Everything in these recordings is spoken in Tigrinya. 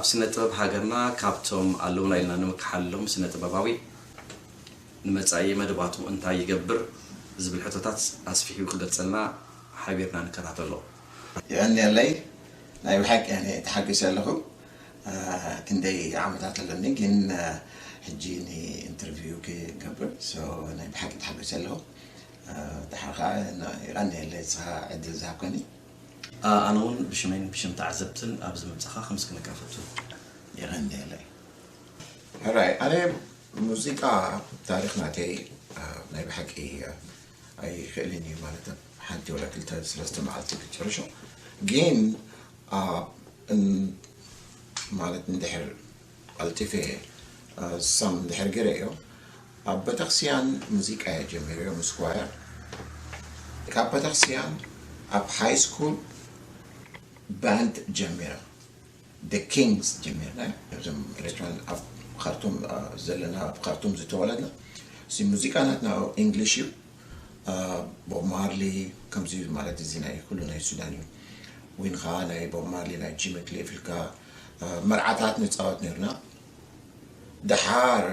ስነ ጥበብ ሃገርና ካብቶም ኣለውና ኢልና ንምክሓሎም ስነ ጥበባዊ ንመጻኢ መደባቱ እንታይ ይገብር ዝብል ሕቶታት ኣስፊሑ ክገልጸልና ሓቢርና ንከታተሎ። ይቐንየለይ። ናይ ብሓቂ ኣነ ተሓጒሰ ኣለኹ። ክንደይ ዓመታት ኣለኒ ግን ሕጂ ንኢንተርቪው ክገብር ናይ ብሓቂ ተሓጒሰ ኣለኹ። ድሓር ከዓ ይቐንየለይ ንስኻ ዕድል ዝሃብከኒ። ኣነ እውን ብሽመይን ብሽም ተዓዘብትን ኣብዚ ምምጻኻ ከምስግነካ እፈቱ። ይቐንየለይ። ሕራይ ኣነ ሙዚቃ ታሪኽ ናተይ ናይ ብሓቂ ኣይኽእልን እዩ ማለት ሓንቲ ወላ ክልተ ሰለስተ መዓልቲ ክጨርሾ ግን ማለት እንድሕር ቀልጢፈ ሳም እንድሕር ገይረ እዮ ኣብ ቤተክርስቲያን ሙዚቃ እየ ጀሚረዮ ምስ ኳየር ካብ ቤተክርስቲያን ኣብ ሃይ ስኩል ባንድ ጀሚረ ኪንግስ ጀሚርና እዞም ኤርትራን ኣብ ካርቱም ዘለና ኣብ ካርቱም ዝተወለድና እዚ ሙዚቃ ናትና ኢንግሊሽ እዩ ቦብ ማርሊ ከምዚ ማለት እዚ ናይ ኩሉ ናይ ሱዳን እዩ ዊን ከዓ ናይ ቦብ ማርሊ ናይ ጂሚ ክሊፍ ኢልካ መርዓታት ንፃወት ነርና ድሓር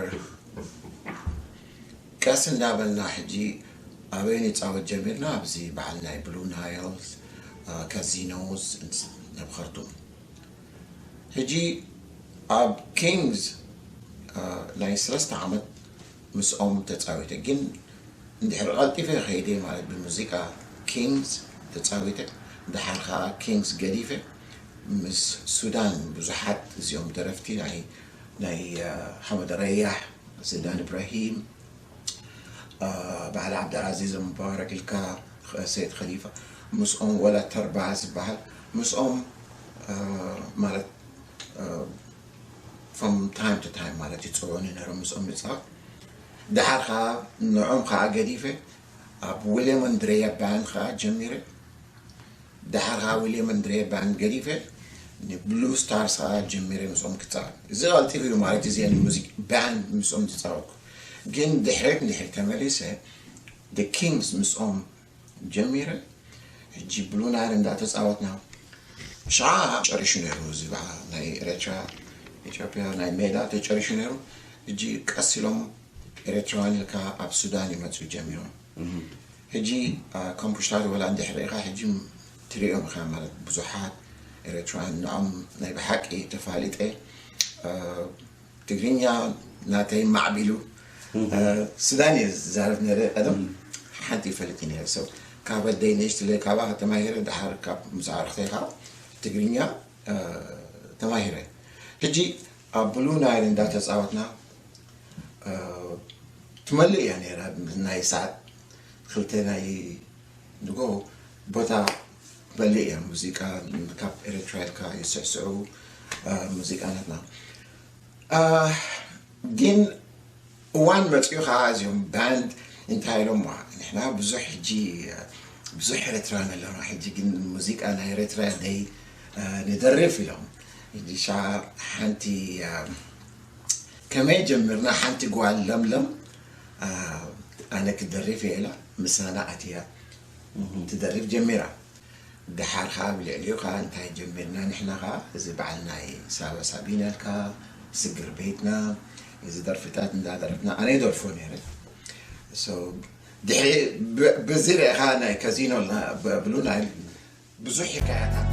ቀስ እንዳበልና ሕጂ ኣበይ ንፃወት ጀሚርና ኣብዚ በዓል ናይ ብሉ ናይልስ ካዚኖስ ናብ ካርቱም ሕጂ ኣብ ኪንግስ ናይ ሰለስተ ዓመት ምስኦም ተፃዊተ ግን እንድሕር ቀልጢፈ ከይደ ማለት ብሙዚቃ ኪንግስ ተፃዊተ ድሓር ከዓ ኪንግስ ገዲፈ ምስ ሱዳን ብዙሓት እዚኦም ደረፍቲ ናይ ናይ ሓመድ ረያሕ ሰይዳን ኢብራሂም በዓል ዓብደልዓዚዝ ሙባረክ ኢልካ ሰይድ ከሊፋ ምስኦም ወላ ተርባ ዝበሃል ምስኦም ማለት from time to time ማለት ይፅውዑኒ ነሮም ምስኦም ይፃወት ድሓር ከዓ ንዖም ከዓ ገዲፈ ኣብ ዊልያም ኣንድሬያ ባንድ ከዓ ጀሚረ ድሓር ከዓ ዊልያም ኣንድሬ ባንድ ገዲፈ ንብሉ ስታርስ ከዓ ጀሚረ ምስኦም ክፃወት እዚ ቀልጢፉ እዩ ማለት እዚ ሙዚክ ባንድ ምስኦም ዝፃወትኩ ግን ድሕሬት እንድሕር ተመሊሰ ኪንግስ ምስኦም ጀሚረ ሕጂ ብሉ ናይል እንዳተፃወትና ሻዓ ጨሪሹ ነይሩ እዚ በዓ ናይ ኤረትራ ኢትዮጵያ ናይ ሜዳ ተጨሪሹ ነይሩ ሕጂ ቀስ ኢሎም ኤረትራውያን ኢልካ ኣብ ሱዳን ይመፅኡ ጀሚሮም ሕጂ ኮምፖሽታት ወላ እንድሕር ኢኻ ሕጂ ትሪኦም ኢኻ ማለት ብዙሓት ኤረትራውያን ንዖም ናይ ብሓቂ ተፋሊጠ ትግርኛ ናተይ ማዕቢሉ ሱዳን እየ ዝዛረብ ነረ ቀደም ሓንቲ ይፈልጥ ነረ ሰብ ካብ ኣደይ ንእሽትለይ ካባ ተማሂረ ድሓር ካብ ምስ ኣዕርክተይ ከዓ ትግርኛ ተማሂረ ሕጂ ኣብ ብሉ ናይል እንዳተፃወትና ትመልእ እያ ነራ ናይ ሰዓት ክልተ ናይ ንጎ ቦታ ትመልእ እያ ሙዚቃ ካብ ኤረትራ ኢልካ ይስዕስዑ ሙዚቃ ናትና ግን እዋን መፅኡ ከዓ እዚኦም ባንድ እንታይ ኢሎም ንሕና ብዙሕ ሕጂ ብዙሕ ኤረትራን ኣለና ሕጂ ግን ሙዚቃ ናይ ኤረትራ ደይ ንደርፍ ኢሎም ሕጂ ሻ ሓንቲ ከመይ ጀሚርና ሓንቲ ጓል ለምለም ኣነ ክደርፍ እየ ኢላ ምሳና ኣትያ ትደርፍ ጀሚራ ድሓር ከዓ ብልዕሊኡ ከዓ እንታይ ጀሚርና ንሕና ከዓ እዚ በዓል ናይ ሳባ ሳቢና ኢልካ ስግር ቤትና እዚ ደርፍታት እንዳደረፍና ኣነ ይደርፎ ነረ ድሕሪ ብዚ ርኢኻ ናይ ካዚኖ ብሉ ናይ ብዙሕ ሕካያታት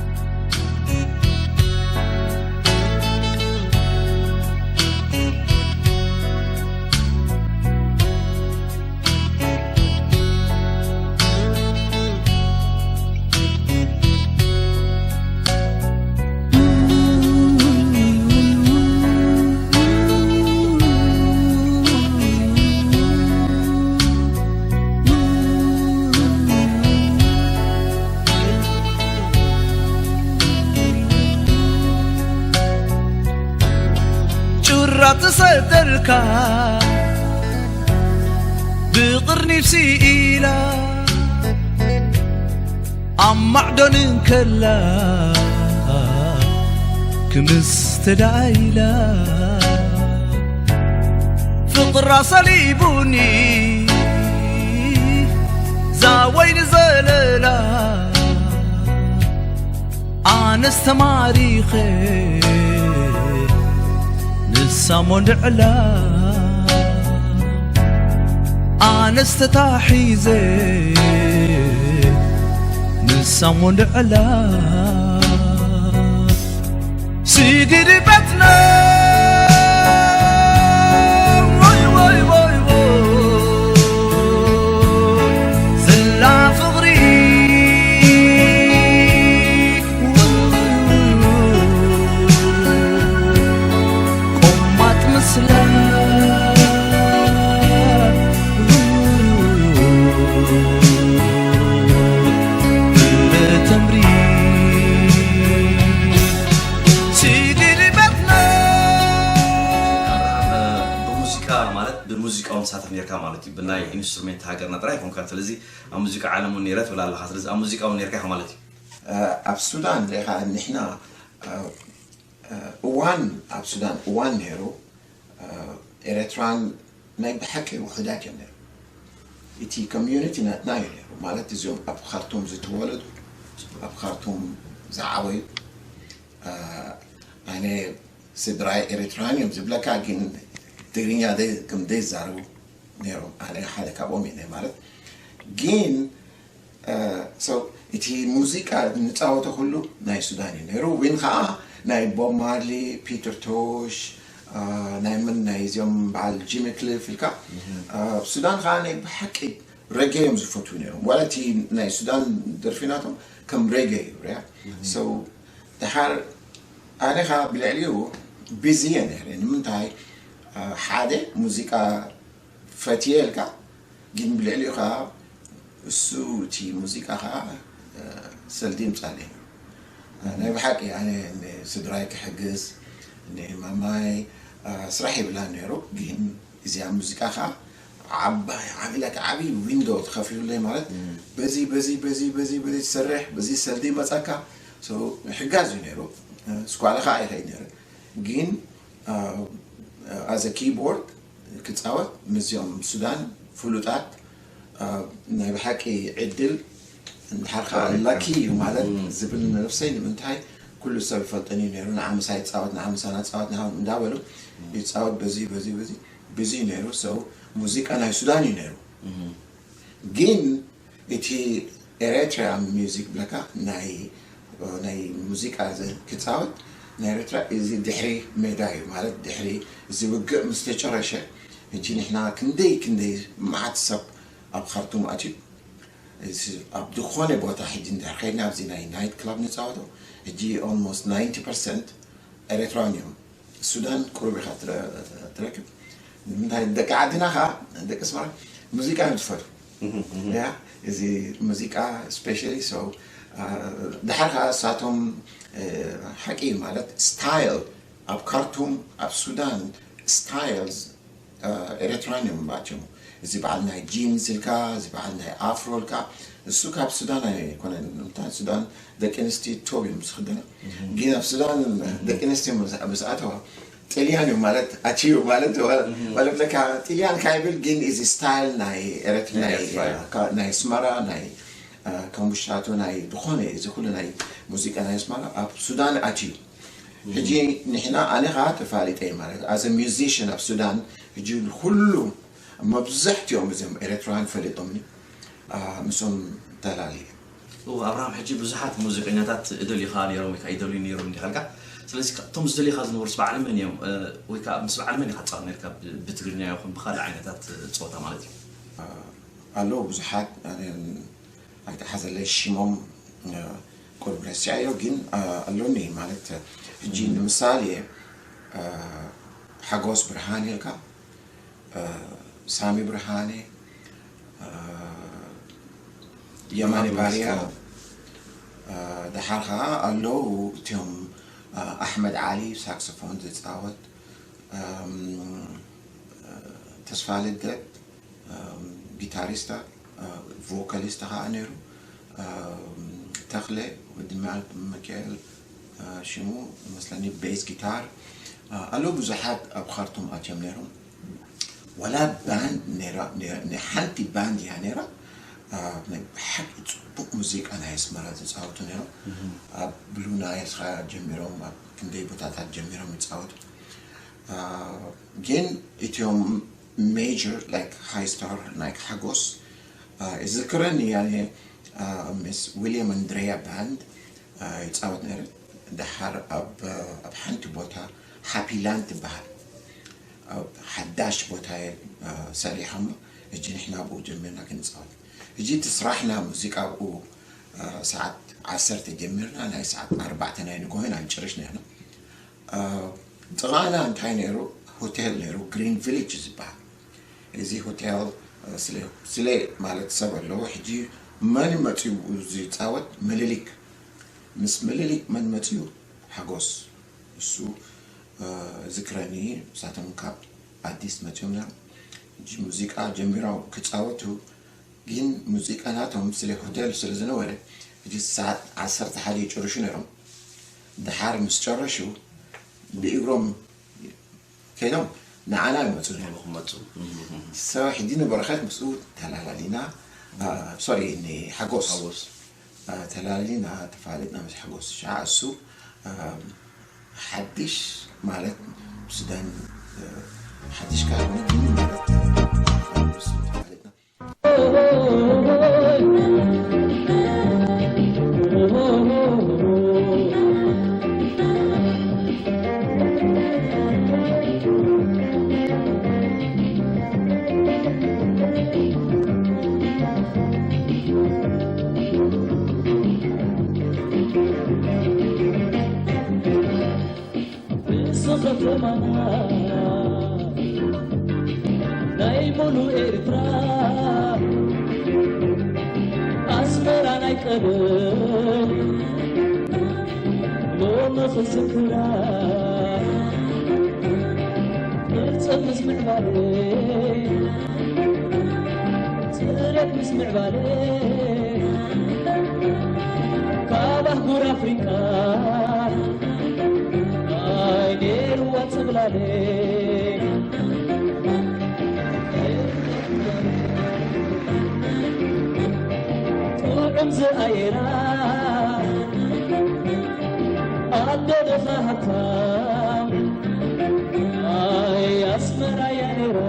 ጭራ ትሰደልካ ብቕርኒፍ ስኢላ ኣብ ማዕዶን እንከላ ክምስ ተዳኢላ ፍቕራ ሰሊቡኒ ዛወይኒ ዘለላ ኣነስ ተማሪኸ ሳሞን ድዕላ ኣነስ ተታሒዘ ንሳሞን ድዕላ ስግድ በትና ወይ ወይ ወይ ወይ ዘላ ፍቕሪ ቆማጥ ምስላ ተምሪ ሲግሪ በትና ብሙዚቃ ማለት ብሙዚቃ እውን ትሳተፍ ነርካ ማለት እዩ። ብናይ ኢንስትሩሜንት ሃገርና ጥራይ ኣይኮንካን። ስለዚ ኣብ ሙዚቃ ዓለም እውን ነይረ ትብል ኣለኻ። ስለዚ ኣብ ሙዚቃ እውን ነርካ ኢኻ ማለት እዩ። ኣብ ሱዳን ሪኢኻ ንሕና እዋን ኣብ ሱዳን እዋን ነይሩ ኤረትራን ናይ ብሓቂ ውሑዳት እዮም ነይሩ። እቲ ኮሚዩኒቲ ናትና እዩ ነይሩ ማለት እዚኦም ኣብ ካርቱም ዝተወለዱ ኣብ ካርቱም ዝዓበዩ ኣነ ስድራይ ኤረትራን እዮም ዝብለካ ግን ትግርኛ ከም ዘይዛረቡ ነይሮም ኣነ ሓደ ካብኦም እየ ማለት ግን so እቲ ሙዚቃ ንፃወቶ ኩሉ ናይ ሱዳን እዩ ነይሩ ዊን ከዓ ናይ ቦብ ማርሊ ፒተር ቶሽ ናይ ምን ናይ እዚኦም በዓል ጂሚ ክሊፍ ኢልካ ሱዳን ከዓ ናይ ብሓቂ ረጌ እዮም ዝፈትዉ ነይሮም ዋላ እቲ ናይ ሱዳን ደርፊ ናቶም ከም ረጌ እዩ ሪያ so ድሓር ኣነ ከዓ ብልዕሊኡ ቢዚ እየ ነይረ ንምንታይ ሓደ ሙዚቃ ፈትየ ኢልካ ግን ብልዕሊኡ ከዓ እሱ እቲ ሙዚቃ ከዓ ሰልዲ ይምፃለይ ናይ ብሓቂ ኣነ ስድራይ ክሕግዝ ንማማይ ስራሕ ይብላ ነይሩ ግን እዚኣ ሙዚቃ ከዓ ዓባይ ዓሚላ ዓብይ ዊንዶ ተኸፊሉለይ ማለት በዚ በዚ በዚ በዚ በዚ ትሰርሕ በዚ ሰልዲ ይመፀካ ሕጋዝ እዩ ነይሩ ስኳለ ከዓ ይኸይድ ነይሩ ግን as a keyboard ክፃወት ምስዚኦም ሱዳን ፍሉጣት ናይ ብሓቂ ዕድል እንድሓር ከዓ ላኪ እዩ ማለት ዝብል ንነብሰይ ንምንታይ ኩሉ ሰብ ይፈልጠኒ እዩ ነይሩ ንዓ ምሳይ ይፃወት ንዓ ምሳና ፃወት ንሃው እንዳበሉ ይፃወት በዚ በዚ በዚ ብዙ እዩ ነይሩ ሰው ሙዚቃ ናይ ሱዳን እዩ ነይሩ ግን እቲ ኤረትሪያን ሚውዚክ ብለካ ናይ ናይ ሙዚቃ ክፃወት ናይ ኤረትራ እዚ ድሕሪ ሜዳ እዩ ማለት ድሕሪ እዚ ውግእ ምስ ተጨረሸ ሕጂ ንሕና ክንደይ ክንደይ መዓት ሰብ ኣብ ካርቱም ኣትዩ ኣብ ዝኾነ ቦታ ሕጂ እንድሕር ከይድና ኣብዚ ናይ ናይት ክላብ ንፃወቶ ሕጂ almost ninety percent ኤረትራውያን እዮም ሱዳን ቁሩብ ኢኻ ትረክብ ንምንታይ ደቂ ዓድና ከዓ ደቂ ኣስመራ ሙዚቃ እዮም ዝፈትዉ ያ እዚ ሙዚቃ especially so ድሓር ከዓ እሳቶም ሓቂ ማለት style ኣብ ካርቱም ኣብ ሱዳን styles ኤረትራን እዮም ባቸሙ እዚ በዓል ናይ ጂንስ ኢልካ እዚ በዓል ናይ ኣፍሮ ኢልካ እሱ ካብ ሱዳን ኣይኮነን ምታ ሱዳን ደቂ ኣንስትዮ ቶብ እዮም ዝኽደና ግን ኣብ ሱዳን ደቂ ኣንስትዮ ምስ ኣተዋ ጥልያን እዩ ማለት ኣትዩ ማለት ወለብለካ ጥልያን ካይብል ግን እዚ style ናይ ኤረትራ ናይ ኣስመራ ናይ ከምቡሻቶ ናይ ዝኾነ እዚ ኩሉ ናይ ሙዚቃ ናይ ኣስመራ ኣብ ሱዳን ኣትዩ ሕጂ ንሕና ኣነ ከዓ ተፋሊጠ ማለት as a musician ኣብ ሱዳን ሕጂ ኩሉ መብዛሕትኦም እዚኦም ኤረትራውያን ፈሊጦምኒ ምስኦም ተላልየ ኣብርሃም ሕጂ ብዙሓት ሙዚቀኛታት እደልዩኻ ነይሮም ወይ ከዓ ይደልዩ ነይሮም እንዲኻ ኢልካ ስለዚ እቶም ዝደልዩኻ ዝነበሩስ በዓል መን እዮም ወይ ከዓ ምስ በዓል መን ኢኻ ትፃወት ነርካ ብትግርኛ ይኹን ብካልእ ዓይነታት ፀወታ ማለት እዩ ኣለዉ ብዙሓት ኣይተሓዘለይ ሽሞም ቁርብ ረሲዐዮ ግን ኣሎኒ ማለት ሕጂ ንምሳሌ ሓጎስ ብርሃን ኢልካ ሳሚ ብርሃነ የማነ ባርያ ደሓር ከዓ ኣለዉ እቲኦም ኣሕመድ ዓሊ ሳክሶፎን ዝፃወት ተስፋ ልደት ጊታሪስታ ቮካሊስታ ከዓ ነይሩ ተኽለ ወዲ ሚካኤል ሽሙ መስለኒ ቤዝ ጊታር ኣለዉ ብዙሓት ኣብ ካርቱም ኣትዮም ነይሮም ዋላ ባንድ ሓንቲ ባንድ እያ ነይራ ናይ ብሓቂ ፅቡቅ ሙዚቃ ናይ ኣስመራ ዝፃወቱ ነይሮም ኣብ ብሉ ናይልስ ጀሚሮም ኣብ ክንደይ ቦታታት ጀሚሮም ይፃወቱ ግን እቲኦም ሜጀር ላይክ ሃይ ስታር ላይክ ሓጎስ ይዝክረኒ ያኔ ምስ ዊልያም ኣንድሬያ ባንድ ይፃወት ነይረ። ደሓር ኣብ ኣብ ሓንቲ ቦታ ሃፒ ላንድ ትበሃል ኣብ ሓዳሽ ቦታ ሰሪሖም። እጂ ንሕና ብኡ ጀሚርና ክንፃወት። እጂ እቲ ስራሕና ሙዚቃ ኣብኡ ሰዓት ዓሰርተ ጀሚርና ናይ ሰዓት ኣርባዕተ ናይ ንግሆ ኢና ንጭርሽ ነርና። ጥቓና እንታይ ነይሩ? ሆቴል ነይሩ፣ ግሪን ቪሌጅ ዝበሃል። እዚ ሆቴል ስለ ማለት ሰብ ኣለዎ። ሕጂ መን መፅዩ ዝፃወት? ምልሊክ። ምስ ምልሊክ መን መፅዩ? ሓጎስ። እሱ ዝክረኒ። ንሳቶም ካብ ኣዲስ መፅዮም ነይሮም። ሕጂ ሙዚቃ ጀሚሮም ክፃወቱ ግን ሙዚቃ ናቶም ስለ ሆቴል ስለ ዝነበረ ሕጂ ሰዓት ዓሰርተ ሓደ ይጭርሹ ነይሮም። ድሓር ምስ ጨረሹ ብእግሮም ከይዶም ንዓና ይመፁ ነይሮም። ክመፁ ሰው ሕጂ ንበረኸት ምስኡ ተላላሊና። ሶሪ፣ ንሓጎስ ተላላሊና ተፋለጥና ምስ ሓጎስ። ሸዓ እሱ ሓድሽ ማለት ብሱዳን ሓድሽ ካልሆነ ግን ማለት ተፋለጥና። እዚ ከተማና ናይ ሙሉእ ኤርትራ ኣስመራ ናይ ቀደም ሎሚ ክዝክራ ቅርጽ ምስ ምዕባለ ጽሬት ምስ ምዕባለ ካብ ኣህጉር ኣፍሪቃ ናይ ኔርዋ ጽብላለ ጥዑም ዝኣየራ ኣደ ድኻ ሃብታም ኣይ ኣስመራ እያ ነይራ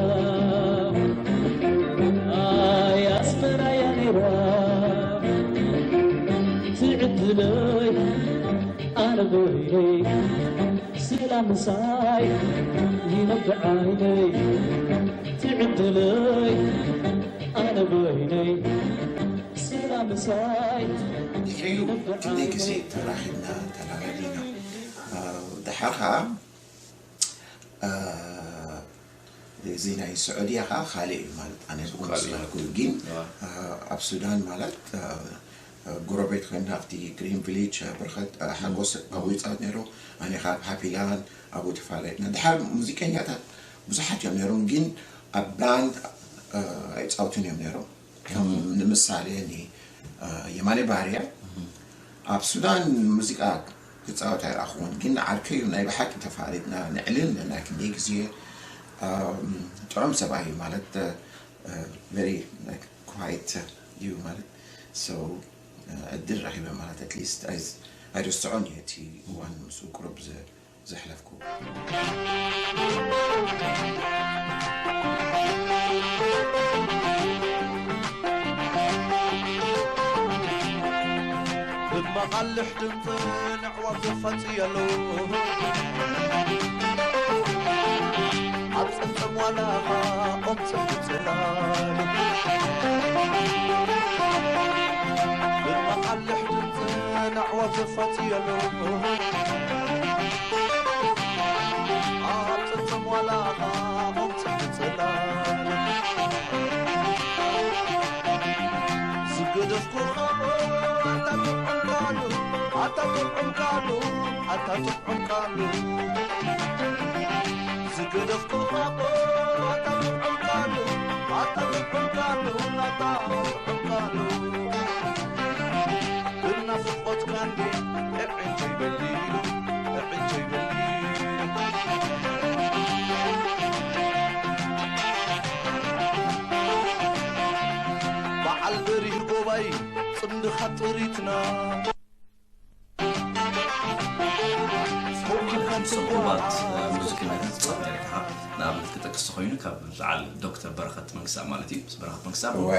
ኣይ ኣስመራ እያ ነይራ ትዕድለይ ኣነ በይነይ ስላ ምሳይ ይነብዕ ዓይነይ ትዕድለይ ኣነ በይነይ ስላ ምሳይ ድሕሪኡ ክንደይ ግዜ ተራኺብና ተላላሊና። ድሓር ከዓ እዚ ናይ ስዑድያ ከዓ ካልእ እዩ ማለት ኣነ ብኡ ምስ በልኩ ግን ኣብ ሱዳን ማለት ጎረቤት ኮይና ኣብቲ ግሪን ቪሌጅ ብርኸት ሓጎስ ኣብኡ ይፃወት ነይሩ። ኣነ ከዓ ኣብ ሃፒላንድ ኣብኡ ተፈላለጥና። ድሓር ሙዚቀኛታት ብዙሓት እዮም ነይሮም ግን ኣብ ባንድ ኣይፃወቱን እዮም ነይሮም። ከም ንምሳሌ ኒ የማነ ባህርያ ኣብ ሱዳን ሙዚቃ ክፃወት ኣይረኣኹዎን ግን ዓርከይ እዩ ናይ ብሓቂ ተፋሊጥና ነዕልል ኣለና ክንደይ ግዜ ጥዑም ሰብኣይ እዩ ማለት very like quiet እዩ ማለት so ዕድል ረኺበ ማለት at least ኣይረስዖን እየ እቲ እዋን ምስኡ ቁሩብ ዘሕለፍኩ። ብመቓልሕ ድምፂ ንዕዋ ዘፋፅየሉ ኣብ ፀልፀም ዋላ ኦም ፅፍፅላሉ ብመቓልሕ ድምፂ ንዕዋ ዘፋፅየሉ ኣብ ፅልፅም ዋላ ኦም ፅፍፅላሉ ዝገደፍኩኻ ኣታ ጥዑም ቃሉ ኣታ ጥዑም ቃሉ ኣታ ጥዑም ቃሉ ዝገደፍኩኻ ኣታ ጥዑም ቃሉ ኣታ ጥዑም ቃሉ ኣታ ጥዑም ቃሉ ብናፍቆትካ እንዴ እዕንጀይ በሊ እዕንጀይ በሊ በዓል በሪህ ጎባይ ፅምድኻ ጥሪትና ጽቡባት ሙዚቀኛታት ጽቡባት ተኾይኑ ካብ በዓል ዶክተር በረኸት መንግስታብ ማለት እዩ። ምስ በረኸት መንግስታብ እወ።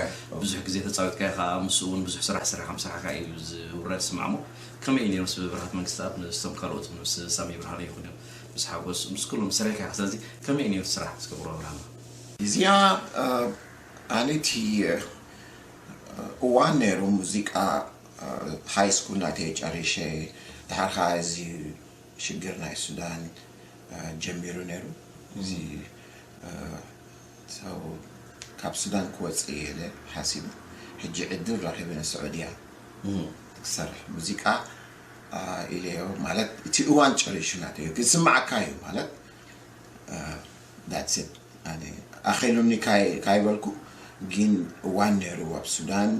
ብዙሕ ግዜ ተፃዊትካ ኢኻ፣ ምስኡ እውን ብዙሕ ስራሕ ሰሪሕካ፣ ምስ ሰራሕካ እዩ ዝውረድ ስማዕሞ። ከመይ እዩ ነይሩ ምስ በረኸት መንግስታብ፣ ምስቶም ካልኦት፣ ምስ ሳሚ ብርሃነ ይኹን እዮም፣ ምስ ሓጎስ፣ ምስ ኩሎም ሰሪሕካ ኢኻ። ስለዚ ከመይ እዩ ነይሩ እቲ ስራሕ? እስከ ብሮ ብርሃነ። እዚኣ ኣነቲ እዋን ነይሩ ሙዚቃ ሃይ ስኩል ናተይ ጨሪሸ ድሓር ከዓ እዚ ሽግር ናይ ሱዳን ጀሚሩ ነይሩ። እዚ ካብ ሱዳን ክወፅእ እየ ኢለ ሓሲቡ ሕጂ ዕድል ረኺበ ንስዑድያ ክሰርሕ ሙዚቃ ኢለዮ። ማለት እቲ እዋን ጨሪሹ ናተይ ክስማዓካ እዩ ማለት that's it ኣነ ኣኼሉኒ ካይ- ካይበልኩ ግን እዋን ነይሩ ኣብ ሱዳን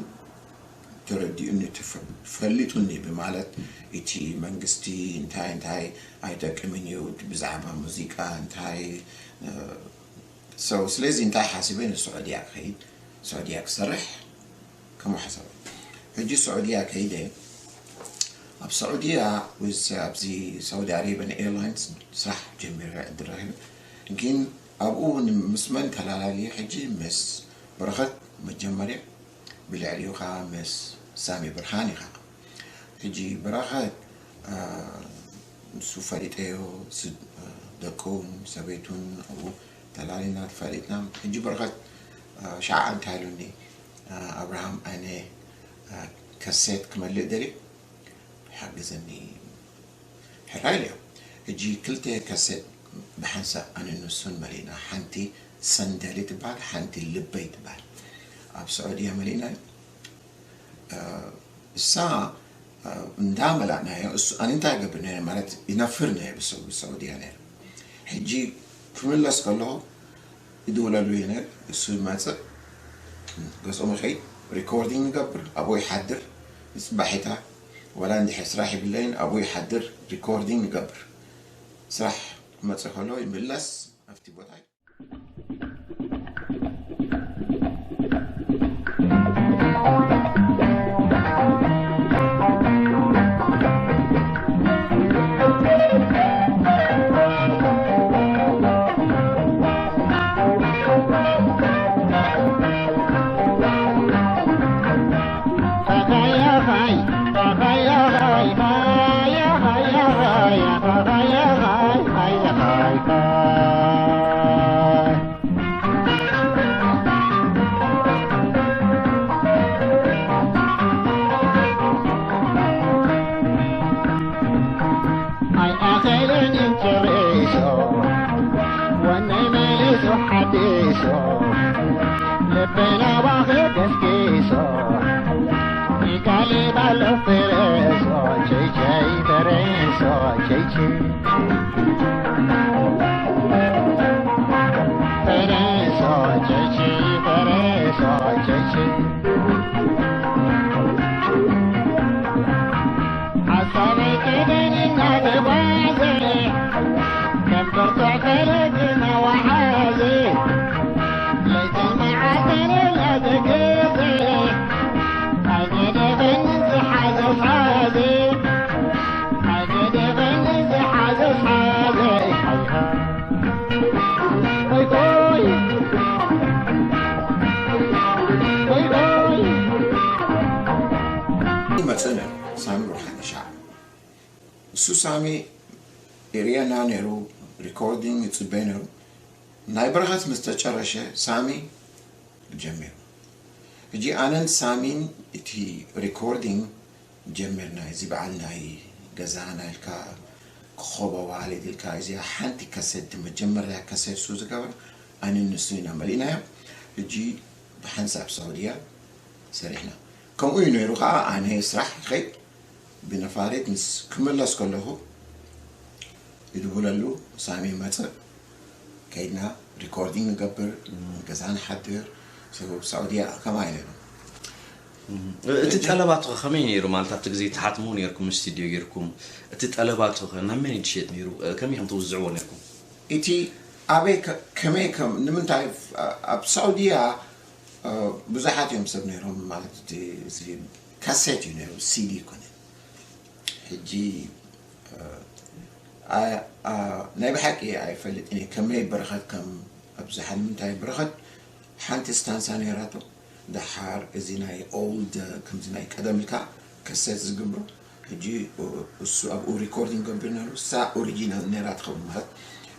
ተረዲኡኒ ተፈ- ፈሊጡኒ ብማለት እቲ መንግስቲ እንታይ እንታይ ኣይጠቅምን እዩ ብዛዕባ ሙዚቃ እንታይ so ስለዚ እንታይ ሓሲበ ንስዑድያ ክኸይድ ስዑድያ ክሰርሕ ከምኡ ሓሳብ ሕጂ ስዑድያ ከይደ ኣብ ስዑድያ with ኣብዚ ሳውዲ ኣረቢያን ኤርላይንስ ስራሕ ጀሚረ ዕድል ረኺበ ግን ኣብኡ ምስ መን ተላላልየ ሕጂ ምስ በረኸት መጀመርያ ብልዕሊኡ ከዓ ምስ ሳሚ ብርሃን ኢኻ ሕጂ በረኸት ንሱ ፈሊጠዮ ደቁን ሰበይቱን ኣብኡ ተላሊና ተፈሊጥና ሕጂ በረኸት ሻዓ እንታይ ኢሉኒ ኣብርሃም ኣነ ከሴት ክመልእ ደልየ ሓግዘኒ ሕራይ ኢለዮ ሕጂ ክልተ ከሴት ብሓንሳብ ኣነ ንሱን መሊእና ሓንቲ ሰንደሊ ትበሃል ሓንቲ ልበይ ትበሃል ኣብ ስዑድያ መሊእና እሳ እንዳመላእናዮ እሱ ኣነ እንታይ ገብር ነረ ማለት ይነፍር ነረ ብሰዑድያ ነረ ሕጂ ክምለስ ከለኹ ይድውለሉ እየ ነረ እሱ ይመፅእ ገዝኦም ይኸይድ ሪኮርዲንግ ንገብር ኣብኡ ይሓድር ንፅባሒታ ወላ እንድሕር ስራሕ የብለይን ኣብኡ ይሓድር ሪኮርዲንግ ንገብር ስራሕ ክመፅእ ከሎ ይምለስ ኣብቲ ቦታ ኣይኣኸለንን ጨሪሶ ወነይ መሊሱ ሓዲሶ ልበይ ናባኸ ገስጊሶ ይጋልብ ኣሎ ፍረሶ ቸይቸይ ፍረሶ ቸይቸይ ፍረሶ ቸይቸይ ፍረሶ ቸይቸይ ሓሳበይ ቀደም እናተጓዘ ከም ብርቱዕ ፈለግ እናወሓዘ ለይትን መዓልትን እናተገዘ ኣይገደፈንን ዝሓዘ ሓዘ ኣይገደፈንን ዝሓዘ ሓዘ ይመፅእ ነይሩ ሳሚ ብርሃነ ሻዕ እሱ ሳሚ ይርእየና ነይሩ ሪኮርዲንግ ይፅበ ነይሩ ናይ በረኸት ምስ ተጨረሸ ሳሚ ጀሚሩ ሕጂ ኣነን ሳሚን እቲ ሪኮርዲንግ ጀሚርና እዚ በዓል ናይ ገዛና ኢልካ ክኾበ ዋልድ ኢልካ እዚኣ ሓንቲ ከሰድ መጀመርያ ከሰድ ሱ ዝገበረ ኣነ ንሱ ኢና መሊእናዮ ሕጂ ብሓንሳብ ሳውድያ ሰሪሕና ከምኡ እዩ ነይሩ ከዓ ኣነ ስራሕ ይኸይድ ብነፋሪት ምስ ክምለስ ከለኹ ይድውለሉ ሳሚ መፅእ ከይድና ሪኮርዲንግ ንገብር ገዛ ንሓድር ሳውድያ ከማ ኢለ እቲ ጠለባቱ ከመይ ነይሩ ማለት ኣብቲ ግዜ ትሓትሙ ነርኩም ስቱድዮ ጌርኩም እቲ ጠለባቱ ናብ መን ድሸጥ ነይሩ ከመይ ከም ትውዝዕዎ ነርኩም እቲ ኣበይ ከመይ ከም ንምንታይ ኣብ ሳውድያ ብዙሓት እዮም ሰብ ነይሮም ማለት እቲ ካሴት እዩ ነይሩ ሲዲ ይኮነ ሕጂ ናይ ብሓቂ ኣይፈልጥን እየ ከመይ በረኸት ከም ኣብዝሓ ንምንታይ ብረኸት ሓንቲ ስታንሳ ነይራቶ። ደሓር እዚ ናይ ኦልድ፣ ከምዚ ናይ ቀደም ኢልካ ከሰት ዝገብሮ፣ ሕጂ እሱ ኣብኡ ሪኮርዲንግ ገቢሩ ነይሩ። እሳ ኦሪጂናል ነይራ ትኸውን ማለት፣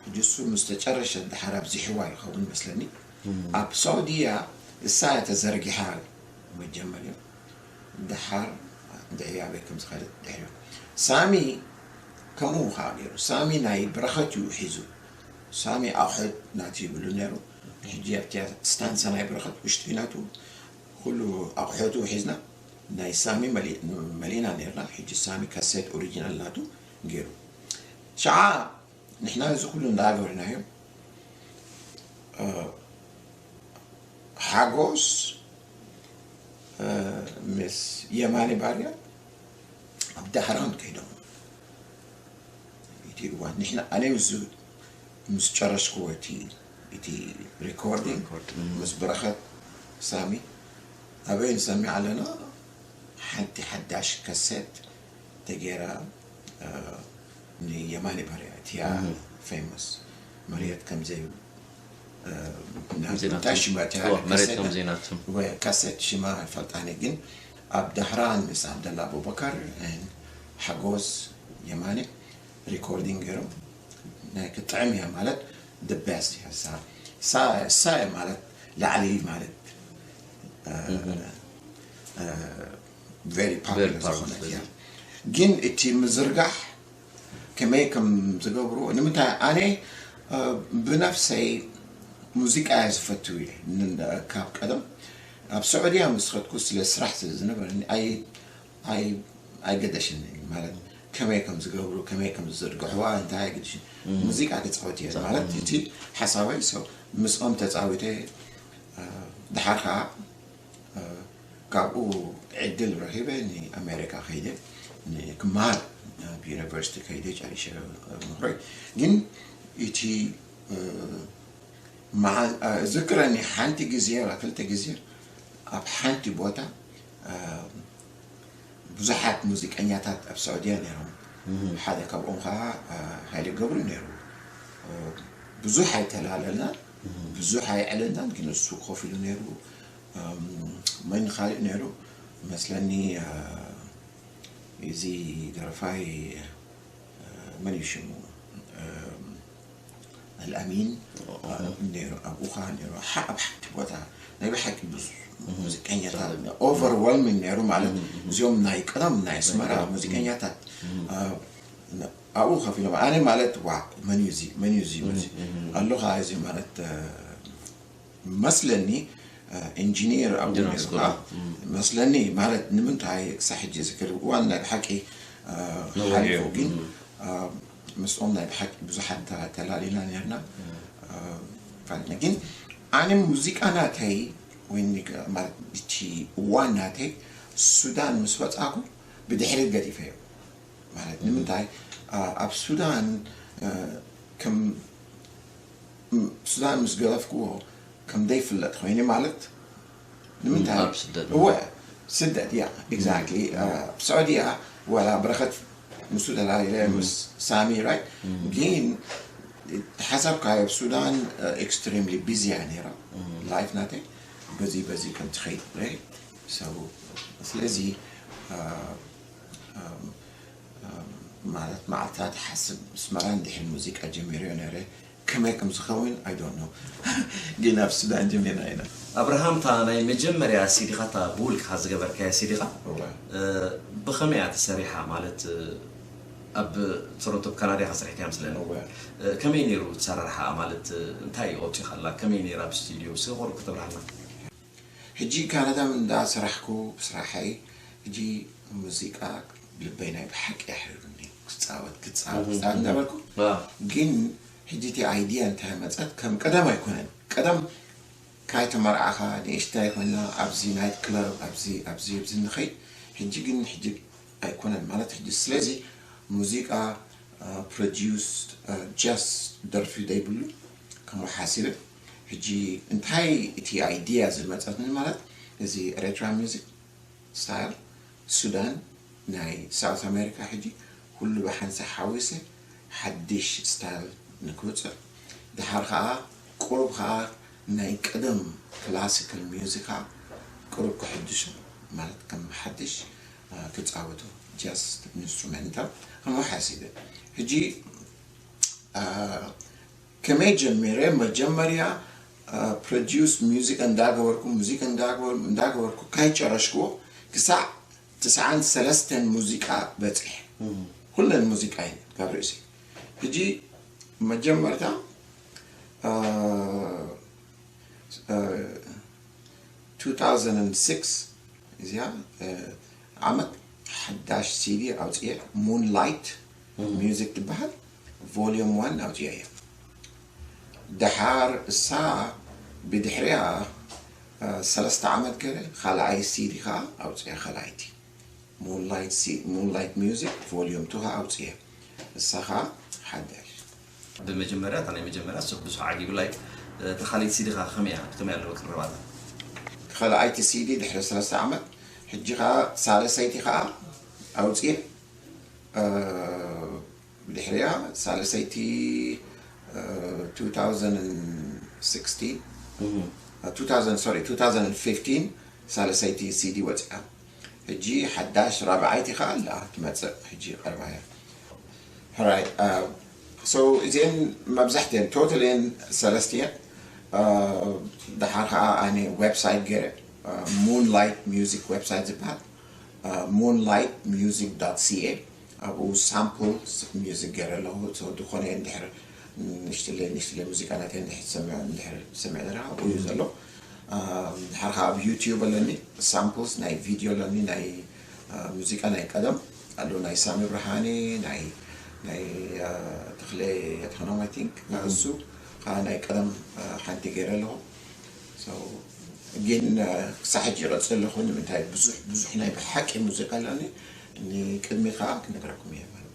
ሕጂ እሱ ምስ ተጨረሸ ደሓር ኣብዚሕዋ ይኸውን መስለኒ። ኣብ ሳዑዲያ እሳ እያ ተዘርጊሓ መጀመርያ። ደሓር ድሕሪ ኣበይ ከም ዝኸደት ድሕሪኡ። ሳሚ ከምኡ ኸዓ ገይሩ። ሳሚ ናይ ብረኸት እዩ ሒዙ። ሳሚ ኣቑሑት ናቱ ይብሉ ነይሩ። ሕጂ ኣብቲ ስታንሳ ናይ ብረኸት ውሽጢ ናቱ ኩሉ ኣቑሑቱ ሒዝና ናይ ሳሚ መሊ-፣ መሊእና ነይርና። ሕጂ ሳሚ ካሴት ኦሪጂናል ናቱ ገይሩ። ሸዓ ንሕና እዚ ኩሉ እንዳገበርናዮ፣ እ፣ ሓጎስ፣ እ፣ ምስ የማነ ባርያ ኣብ ዳሕራን ከይዶም። እቲ እዋን ንሕና፣ ኣነ ምስ፣ ምስ ጨረስክዎ እቲ፣ እቲ ሪኮርዲንግ፣ ሪኮርድ፣ ም። ምስ በረኸት ሳሚ፣ ኣበይ ንሰምዕ ኣለና? ሓንቲ ሓዳሽ ከሴት ተገይራ፣ እ፣ ንየማነ ባርያ፣ እቲያ እህ። ፌመስ፣ መሬት ከም ዘይ-፣ እ፣ ከምዘይ ናቱ። እንታይ ሽማ እቲያ እዎ፣ መሬት ከሴት? ከም ዘይናቱ። ወ-፣ ካሴት ሽማ ኣይፈልጣን እየ፣ ግን ኣብ ዳሕራን ምስ ዓብደላ ኣቡበከር፣ እ፣ ሓጎስ የማነ ሪኮርዲንግ ገይሮም፣ ናይ ክትጥዕም እያ ማለት፣ the best እያ እሳ። እሳ፣ እሳ እያ ማለት ላዕሊ ማለት፣ እ፣ እህ። እ፣ very very popular powerful ዝኾነት እያ። ስለዚ። ግን እቲ ምዝርጋሕ ከመይ ከም ዝገብሩ፣ ንምንታይ ኣነ፣ እ፣ ብነፍሰይ ሙዚቃ እየ ዝፈቱ እየ። ን-፣ ካብ ቀደም ኣብ ስዑድያ ምስ ኸድኩ ስለ ስራሕ ስለ ዝነበረኒ ኣይ-፣ ኣይ-፣ ኣይገደሽን ማለት ከመይ ከም ዝገብሩ፣ ከመይ ከም ዝዝርግሕዋ እንታይ ኣይገደሽን። እም። ሙዚቃ ክጻወት እየ ጻ-፣ ማለት እም። እቲ ሓሳበይ። So ምስኦም ተጻዊተ፣ እ፣ ደሓር ኸዓ እ፣ ካብኡ ዕድል ረኺበ ንኣሜሪካ ከይደ፣ ን-፣ ክመሃር፣ እ፣ ኣብ ዩኒቨርሲቲ ከይደ ጨሪሸ፣ እ፣ ምኽረይ። ግን እቲ፣ እ፣ መዓ-፣ እ፣ እዝክረኒ ሓንቲ ግዜ፣ ክልተ ግዜ ኣብ ሓንቲ ቦታ፣ እ፣ ብዙሓት ሙዚቀኛታት ኣብ ሳዑድያ ነይሮም። እህ። ሓደ ካብኦም ኸዓ፣ እ፣ ሃይለ ገብሩ ነይሩ። እ፣ ብዙሕ ኣይተላለልናን፣ እህ። ብዙሕ ኣየዕለልናን፣ ግን እሱ ኮፍ ኢሉ ነይሩ። እም፣ መን ኻሊእ ነይሩ መስለኒ፣ እ፣ እዚ ደረፋይ፣ እ፣ መን እዩ ሽሙ? እም፣ ኣልኣሚን፣ ኦ፣ እ፣ ኦ። ነይሩ፣ ኣብኡ ኸዓ ነይሩ። ሓ-፣ ኣብ ሓንቲ ቦታ ናይ ብሓቂ ብዙ እም፣ ሙዚቀኛታት፣ ጻዕዳ። ኦቨርወልሚንግ ነይሩ ማለት፣ እም፣ እም። እዚኦም ናይ ቀደም ናይ ኣስመራ ናይ ቀደም። ሙዚቀኛታት፣ እም። እ፣ ን-፣ ኣብኡ ከፊሎም፣ ኣነ ማለት፣ "ዋ፣ መን እዩ እዚ? መን እዩ እዚ? መን እዩ እዚ?" እም፣ እም። ኣሎ ኸዓ እዚ ማለት፣ እ፣ መስለኒ፣ እ፣ ኢንጂኒር ኣብኡ ኢንጂነር ነይሩ፣ ኣስኮላ። ኣ፣ እም። መስለኒ ማለት ንምንታይ ክሳብ ሕጂ ዝክር እዋን ናይ ብሓቂ፣ እ፣ ነዊሕ ሓሊፉ እዩ። ግን፣ እም። እ፣ ምስኦም ናይ ብሓቂ ብዙሓት ተ-፣ ተላሊና ነርና። እም። እ፣ ፋልና። ግን ኣነ ሙዚቃ ናተይ ወይ ኒ-፣ ማለት እቲ እዋን ናተይ ሱዳን ምስ ወጻኩ ብድሕሪት ገዲፈዮ። ማለት እም። ንምንታይ፣ እ፣ ኣብ ሱዳን፣ እ፣ ከም ም-፣ ሱዳን ምስ ገደፍክዎ ከም ዘይፍለጥ ኮይነ ማለት ንምንታይ? ኣብ ስደት። እወ፣ ስደት፣ ያ፣ ኤግዛክትሊ። ም። እ፣ ኣብ ስዑድያ ዋላ በረኸት ምስኡ ተላሊለ ም። ምስ ሳሚ፣ ራይት? ም። ግን ተሓሳብካዮ ኣብ ሱዳን፣ እ፣ ኤክስትሪምሊ ቢዚ እያ ነይራ። ም። ላይፍ ናተይ በዚ፣ በዚ ከም ትኸይድ፣ ራይት? So፣ ስለዚ፣ እ፣ እ፣ ማለት መዓልታት ሓስብ ኣስመራ እንድሕር ሙዚቃ ጀሚረዮ ነይረ፣ ከመይ ከም ዝኸውን፣ I don't know። ግን ኣብ ሱዳን ጀሚርና ኢና። ኣብርሃም፣ እታ ናይ መጀመርያ ሲዲኻ፣ እታ ብውልቅኻ ዝገበርካያ ሲዲኻ፣ እወ። እ፣ ብኸመይ እያ ተሰሪሓ? ማለት፣ እ፣ ኣብ ቶሮንቶ፣ ኣብ ካናዳ ኢኻ ሰሪሕካያ መስለኒ። እወ። እ፣ ከመይ ነይሩ ኣሰራርሓኣ? ማለት፣ እ፣ እንታይ ኣውጺኻላ? ከመይ ነይራ ኣብ ስቱድዮ? እስከ ቁሩብ ከተብርሃልና። ሕጂ ካናዳ እንዳሰራሕኩ ብስራሐይ፣ ሕጂ ሙዚቃ ልበይ ናይ ብሓቂ ኣሕሪሩኒ። ክጻወት፣ ክጻወት፣ እህ፣ ክጻወት እህ። እንዳበልኩ፣ ዋ። ግን ሕጂ እቲ ኣይድያ እንታይ መጸት፣ ከም ቀደም ኣይኮነን። ቀደም ካይተመርዓኻ ንእሽታይ ኮይና ኣብዚ ናይት ክለብ፣ ኣብዚ፣ ኣብዚ፣ ኣብዚ ንኸይድ። ሕጂ ግን፣ ሕጂ ኣይኮነን ማለት፣ ሕጂ ስለዚ ሙዚቃ፣ እ፣ ፕሮዲዩስ፣ እ፣ ጀስት ደርፊ ዘይብሉ ከምኡ ሓሲበ። ሕጂ እንታይ እቲ ኣይድያ ዝመጸትኒ ማለት፣ እዚ ኤርትራ ሚውዚክ ስታይል ሱዳን፣ ናይ ሳውት ኣሜሪካ፣ ሕጂ ኩሉ ብሓንሳእ ሓዊሰ ሓድሽ ስታይል ንክውጽእ። ደሓር ኸኣ ቁሩብ ከዓ ናይ ቀደም ክላሲካል ሚውዚካ ቁሩብ ክሕድሹ፣ ማለት ከም ሓድሽ ክፃወቱ፣ ጃዝ ኢንስትሩመንታል ከምኡ ሓሲበ። ሕጂ ከመይ ጀሚረ? መጀመርያ ፕሮዲስ ሙዚቃ እንዳገበርኩ፣ ሙዚቃ እንዳገበርኩ ካይጨረሽክዎ ክሳዕ ትስዓን ሰለስተን ሙዚቃ በፂሐ። ኩለን ሙዚቃ እየን ካብ ርእሲ። ሕጂ መጀመርታ two thousand six እዚኣ ዓመት ሓዳሽ ሲዲ ኣውፅኤ። ሙንላይት ሚውዚክ ትበሃል፣ ቮሊዩም ዋን ኣውፅኤ እየ። ደሓር እሳ ብድሕሪያ ሰለስተ ዓመት ገለ ካልኣይ ሲዲ ከዓ ኣውፅኤ። ካልኣይቲ ሙንላይት ሚውዚክ ቮሊዩም ቱ ከዓ ኣውፅኤ። እሳ ከዓ ሓዳሽ። ብመጀመርያ እታ ናይ መጀመርያ ሰብ ብዙሕ ዓጊቡ። ላይክ፣ ተኻሊት ሲዲ ኻ ከመያ ከመያ ኣለዎ ቅረባታ? ካልኣይቲ ሲዲ ድሕሪ ሰለስተ ዓመት፣ ሕጂ ከዓ ሳለሰይቲ ከዓ ኣውፅኤ። ብድሕሪያ ሳለሰይቲ two thousand sixteen two thousand sorry two thousand fifteen ሳለሰይቲ ሲዲ ወፅኣ። ሕጂ ሓዳሽ ራብዓይቲ ከዓ ኣላ ትመፅእ። ሕጂ ቀርባ እያ። ሕራይ ሶ እዚአን መብዛሕትአን ቶታል እየን ሰለስተ እየን። ደሓር ከዓ ኣነ ዌብሳይት ገይረ፣ ሙንላይት ሚውዚክ ዌብሳይት ዝበሃል፣ ሙንላይት ሚውዚክ ዶት ሲኤ። ኣብኡ ሳምፕል ሚውዚክ ገይረ ኣለኹ። ዝኾነ እንድሕር ንሽትለይ ንሽትለይ ሙዚቃ ናተይ እንድሕር ሰሚዕ እንድሕር ሰሚዕ ዘለካ ኣብኡ እዩ ዘሎ። ድሓር ከዓ ኣብ ዩቲዩብ ኣለኒ ሳምፕልስ ናይ ቪድዮ ኣለኒ፣ ናይ ሙዚቃ ናይ ቀደም ኣሎ፣ ናይ ሳሚ ብርሃኔ፣ ናይ ናይ ተኽለ የትኸኖም። ኣይ ቲንክ እሱ ከዓ ናይ ቀደም ሓንቲ ገይረ ኣለኹ። ግን ክሳብ ሕጂ ይቐፅል ኣለኹ። ንምንታይ ብዙሕ ብዙሕ ናይ ብሓቂ ሙዚቃ ኣለኒ። ንቅድሚት ከዓ ክነግረኩም እየ ማለት።